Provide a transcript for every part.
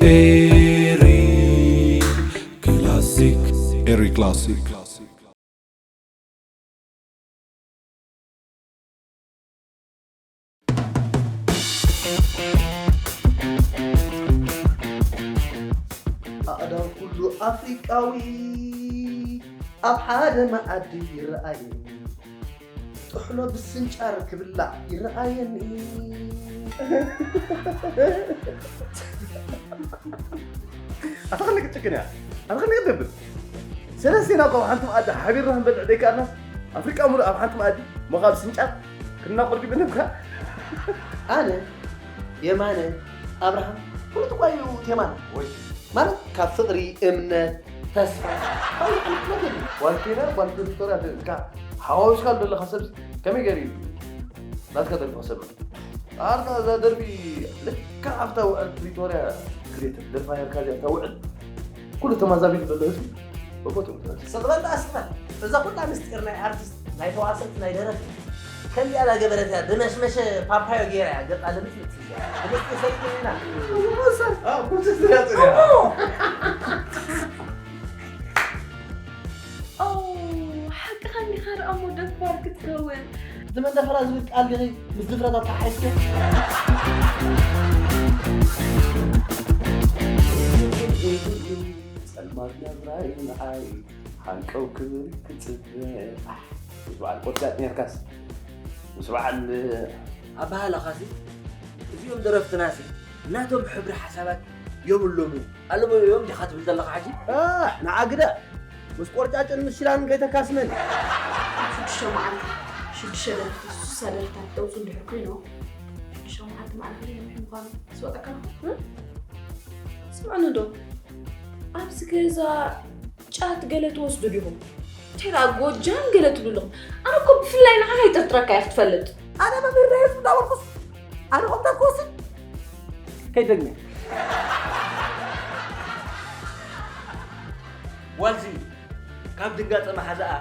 Eric Classic. Eric Classic. ኣእዳው ኩሉ ኣፍሪቃዊ ኣብ ሓደ መኣዲ ይረኣየኒ። ጥሕሎ ብስንጫር ክብላዕ ይረኣየኒ። ኣታ ከመይ ክትጭክን እያ? ኣታ ከመይ ክትደብር? ሰለስቴና እኮ ኣብ ሓንቲ መኣዲ ሓቢርና ክንበልዕ ደይከኣልናስ፣ ኣፍሪቃ ሙሉእ ኣብ ሓንቲ መኣዲ ሞኻብ ስንጫር ክናቆር ድዩ በለምካ? ኣነ፣ የማነ፣ ኣብርሃም፣ ፍሉጥ እኳ እዩ ቴማና። ወይ። ማለት ካብ ፍቕሪ፣ እምነት፣ ተስፋ፣ ካልእ ዓይነት ነገር እዩ። ጓል ኬንያ፣ ጓል ፕሪቶርያ፣ ካ-፣ ሓዋዊስካ ዘለኻ ሰብ ከመይ ገይሩ እዩ ናትካ ደርፊ ክሰምዕ? ኣርታ እዛ ደርፊ ልክዕ ኣብታ ውዕል ፕሪቶርያ ክልተ ደርፋ ነርካ እዚኣ፣ ኣብታ ውዕል ኩሉ ተማዛቢሉ ዘሎ ህዝቢ በቦትኡ ተመልሰ። ስቕ በል ደኣ፣ ስቕ በል። እዛ ኩላ ምስጢር ናይ ኣርቲስት፣ ናይ ተዋሰእቲ፣ ናይ ደረፍቲ ከምዚኣ ዳገበረት እያ፣ ብመሽመሸ ፓፓዮ ገይራ እያ ገጻ ልምጽምጽ እያ። ብምስጢር ሰሪሕና ኢና። እሞ መሰል። ኣዎ፣ ኩሉ ስድራ ጽንያ። እሞ። ኦ፣ ሓቅኻ እንዲኻ ደኣ እሞ ደፋር ክትከውን። እቲ መንደፈራ ዝብል ቃል ዲኺ ምስ ድፍረት ኣተሓሒዝክዮ? ጸልማት ናብራይ ንዓይ ሓንቀው ክብል ክጽበ። ኣሕ፣ ምስ በዓል ቆርጫጭ ኔርካስ፣ ምስ በዓል ኣበሃህላኻሲ፣ እዚኦም ደረፍትናሲ፣ ናቶም ሕብሪ ሓሳባት የብሎምን። ኣለዎ እዮም ዲኻ ትብል ዘለኻ ሕጂ? እ፣ ንዓ ግዳ፣ ምስ ቆርጫጭን ምስ ሽላን ከይተካስመን። ኣብ ሽዱሽተ መዓልቲ፣ ሽዱሽተ ደረፍቲ፣ ሱሳ ደረፍታት ተውፁ እንድሕር ኮይኑ፣ ሽዱሽተ መዓልቲ ማዕረ ከመይ ነዊሕ ምዃኑ ትፈልጠካ? እ? ስምዕኒ ዶ? ኣብዚ ገዛ ጫት ገለ ትወስዱ ዲኹም? እንታይ ደኣ ጎጃም ገለ ትብሉ ኣለኹም? ኣነ እኮ ብፍላይ ንዓኻ ይጥርጥረካ እየ ክትፈልጥ። ኣነ መምህር ናይ ህዝቢ እንዳበልኩስ ኣነ ከምታት ክወስድ? ከይደግመ። ጓልዚ ካብ ድንጋጸ መሓዛኣ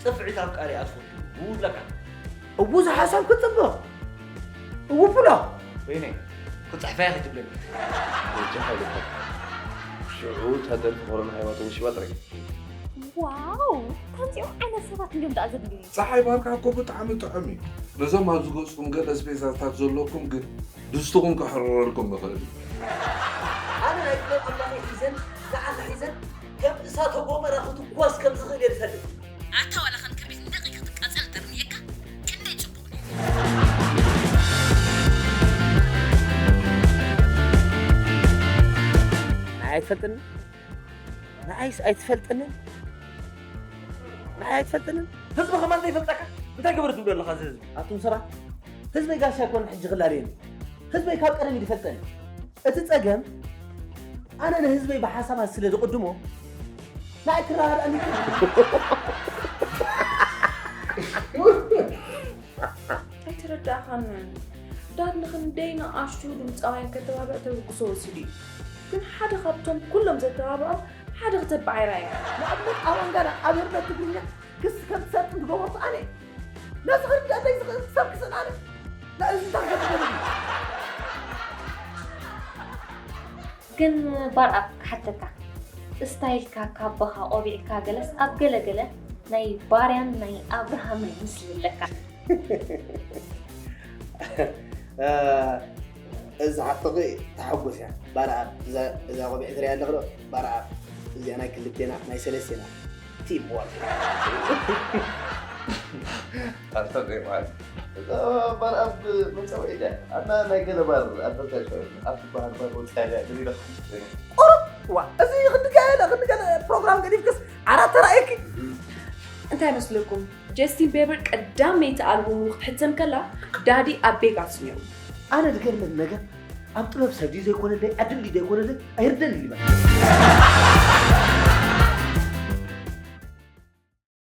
ጽፍዒት ኣብ ቃሪ ኣትፈቱ ይብለካ። እቡ ዝሓሳብ ክጽብቕ። እቡ ፕሎ። ወይኔ፣ ክጽሕፋ እያ ክትብለኒ። ወጃ ሓይልካ። ሽዑ እታ ደርፊ ኮሮና ሃይዋ ተወሺባ ጥራይ። ዋው! ከምዚኦም ዓይነት ሰባት እንድዮም ደኣ ዘድልዩኒ። ጸሓይ ባርካ እኮ ብጣዕሚ ጥዑም እዩ። ነዞም ኣብዚ ገጽኩም ገለ ኣስቤዛታት ዘለኩም ግን ድስትኹም ከሕርረልኩም ይኽእል እዩ። ኣነ ናይ ጥበብ ኣምላኸይ ሒዘን፣ ንዓኻ ሒዘን፣ ከም እሳተ ጎመራ ክትጓዝ ከም ዝኽእል እየ ዝፈልጥ። ኣታ ዋላ ከን ክብሪት ንደቂቕ ክትቃጸል እንተርምየካ፣ ክንደይ ጽቡቕ ነይሩ። ንዓይ ኣይትፈልጥኒ? ንዓይስ ኣይትፈልጥንን? ንዓይ ኣይትፈልጥንን? ህዝቢ ከማን ዘይፈልጠካ? እንታይ ገበር ትብሎ ኣለኻ እዚ ህዝቢ? ኣቱም ሰባት፣ ህዝበይ ጋሻ ኣይኮነን ሕጂ ክላለየኒ። ህዝበይ ካብ ቀደም እዩ ዝፈልጠኒ። እቲ ጸገም፣ ኣነ ንህዝበይ ብሓሳባት ስለ ዝቕድሞ፣ ንዓይ ክረዳድኣኒ ይኽእል። ኣይተረዳእኻንን። ዳድ ንኽንደይ ንኣሽቱ ድምጻውያን ከተባብዕ ተበግሶ ወሲዱ እዩ። ግን ሓደ ካብቶም ኩሎም ዘተባብዖም ሓደ ክተብዕ ኣይረኣየን። ንኣብነት ኣብ ኣንጋና ኣብ ህርመት ትግርኛ ክስ ከም ትሰርጥ ዝገበርኩ ኣነ እየ። ነዚ ክርድኣለይ ዝኽእል ሰብ ክስእን ኣነ። ንእዚ እንታይ ክገብር? ግን ባርኣብ ክሓተካ፣ ስታይልካ ካባኻ ቆቢዕካ ገለስ ኣብ ገለ ገለ ናይ ባርያን ናይ ኣብርሃምን ምስሊ ኣለካ። እ፣ እዚ ሓቅኺ ተሓጎስ እያ። ባርኣብ፣ እዛ፣ እዛ ቆቢዕ ትሪኣ ኣለኺ ዶ? ባርኣብ፣ እዚኣ ናይ ክልቴና፣ ናይ ሰለስቴና ቲም ወርክ። ኣንተ ዘይማን። እዛ ባር ኣብ መጸውዒት እያ። ኣና ናይ ገለ ባር ኣድቨርታይዝ ኮይኑ፣ ኣብ ትበሃል ባር ወጻኢ እያ፣ ገሊላ ክትጽበ። ቁሩብ፣ ዋ፣ እዚ ክንዲ ገለ፣ ክንዲ ገለ ፕሮግራም ገዲፍክስ ዓራት ተራእየኪ። እንታይ መስለኩም? ጀስቲን ቤበር ቀዳመይቲ ኣልቡሙ ክትሕተም ከላ፣ ዳዲ ኣብ ቬጋስ ነይሩ። ኣነ ዝገርመኒ ነገር፣ ኣብ ጥበብ ሰብ ድዩ ዘይኮነለይ፣ ዕድል ድዩ ዘይኮነለይ፣ ኣይርደን እዩ ይበል።